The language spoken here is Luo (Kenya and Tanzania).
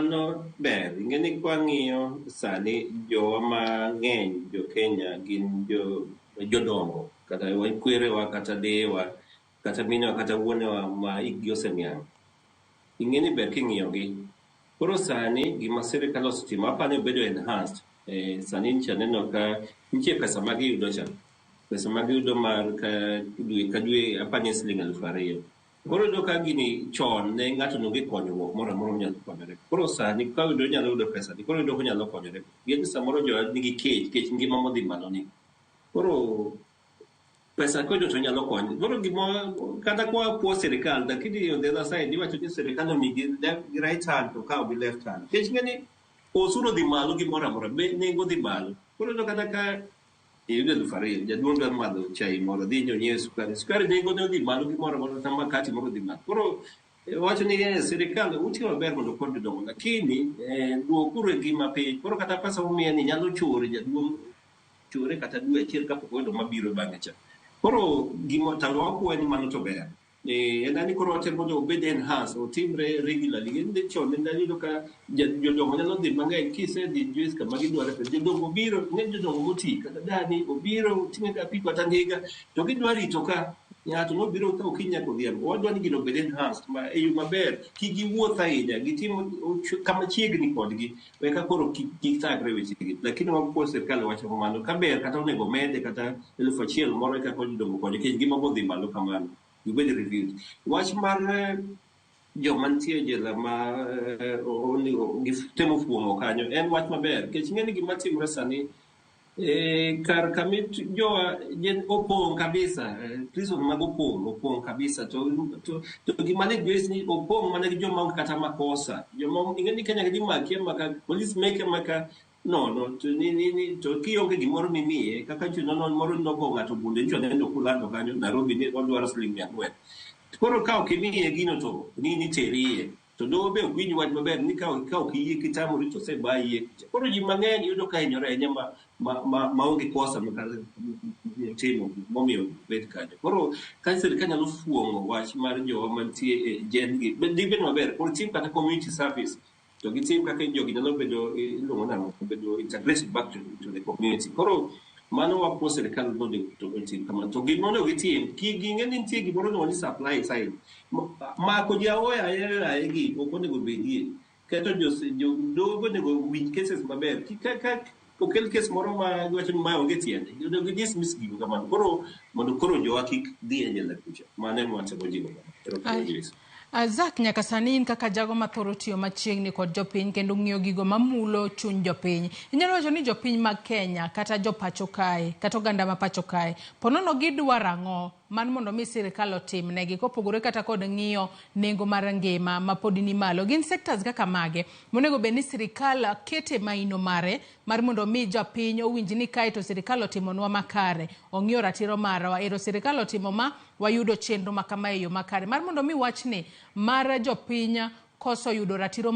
Mano ber. Ing'e ni kwang'iyo sani jowa mang'eny jo Kenya gin jo jodongo kata kwerewa kata deyewa kata minewa kata wuonewa ma hikgi oseniang'. Ing'e ni ber king'iyogi. Koro sani gima sirikal osetimo apani obedo enhanced. Sani nyicha aneno ka nitie pesa ma giyudo cha. Pesa ma giyudo mar ka dwe ka dwe apani en siling 2000. Koro iyudo ka gini chon ne ng'ato ne onge konyruok moro amora monyalo konyore. Koro sani ka oyudo onyalo yudo pesa ni koro iyudo konyalo konyore. Ng'eny samoro jowa nigi kech, kech ngima modhi malo ni. Koro pesa koyudo to onyalo konyo. Koro gima kata kwa puo sirikal lakini on the other side iwacho ni sirikal omigi gi right hand to okawo gi left hand. Nikech ing'e ni osuru odhi malo gimoro amora, nengo dhi malo. Koro iyudo kata ka iyudo 2000, jaduong' dwa madho chai moro, dhi onyiew sukari. Sukari nengo ne odhi malo gimoro amora, kata makati moro odhi malo. Koro wacho ni sirikal utiyo maber mondo ukony jodongo, lakini duokuru e ngima piny. Koro kata pesa mumiye ni nyalo chore jaduong' chore kata dwe achiel kapok oyudo mabiro bang'e cha. Koro gima talo wakwayo ni mano to ber. En ni koro watemo mondo obed enhanced, otimre regularly. Ng'eny chon ne iyudo ka jodongo nyalo dhi mang'eny kisedhi Joyce kama gidware pesa. Jodongo biro, ng'eny jodongo moti kata dani obiro oting'e ga apiko kata ndiga to gidwa rito ka ng'ato nobiro ka okinyi nyaka odhiambo. Wadwa ni gino obed enhanced ma e yo maber. Kik giwuoth ahinya, gitim kama chiegni kodgi eka koro kik thagre wechegi. Lakini wapuo sirkal wacho kamano ka ber kata onego mede kata 1000 moro eka koro jodongo konyo nikech ngima bodhi malo kamano. Gibed reviewed. Wach mar joma nitie e jela ma onego gitemo fuong'o kanyo en wach maber nikech ing'e ni gima timore sani kar kama jowa opong' kabisa, prison mag opong' opong' kabisa to gima lit Joyce ni opong' mana gi joma onge kata makosa. Joma ing'e ni Kenya gimaki amaka police make amaka nono to ni, ni, ni to kionge gimoro mimiye kaka nyocha nono moro nogo ng'ato bunde nyocha neno kulando kanyo Nairobi ni odwaro siling 400. Koro ka ok imiye gino to ni niteri iye. To doho be ok winj wach maber ni ka ok iyie kitamori to osebayi iye kucha. Koro ji mang'eny yudo ka hinyore ahinya ma onge kosa ma timo momiyo bed kanyo. Koro ka sirikal nyalo fuong'o wach mar jowa mantie e jend gi, dibed maber. Koro tim kata community service to gitim kaka jogi nyalo bedo iluongo nang'o bedo integrated back to the community. Koro mano wapuo sirikal mondo otim kamano. To gima onego gitim, kik ging'e ni nitie gimoro iluongo ni supply side. Mako ji aoya aye gi ok onego bedie. Keto jo doho onego winj cases maber. Kik ka okel kes moro ma giwacho ni mae onge tiende, onego gi dismiss gigo kamano. Koro mondo koro jowa kik dhi e jela kucha. Mano ema watemo jiwo. Erokamano Joyce. Zack, nyaka sani in kaka jago mathoro tiyo machiegni kod jopiny kendo ng'iyo gigo mamulo chuny jopiny. Inyalo wacho ni jopiny mag Kenya kata jopacho kae kata oganda ma pacho kae ponono gidwaro ang'o man mondo mi sirikal otim negi kopogore kata kod ng'iyo nengo mar ngima ma pod ni malo. Gin sectors kaka mage monego bed ni sirikal kete maino mare mar mondo mi jopiny owinj ni kae to sirikal otimonwa makare, ong'iyo ratiro marwa, ero sirikal otimo ma wayudo chenro ma kama e yo makare mar mondo mi wachni mar jopiny koso yudo ratiro.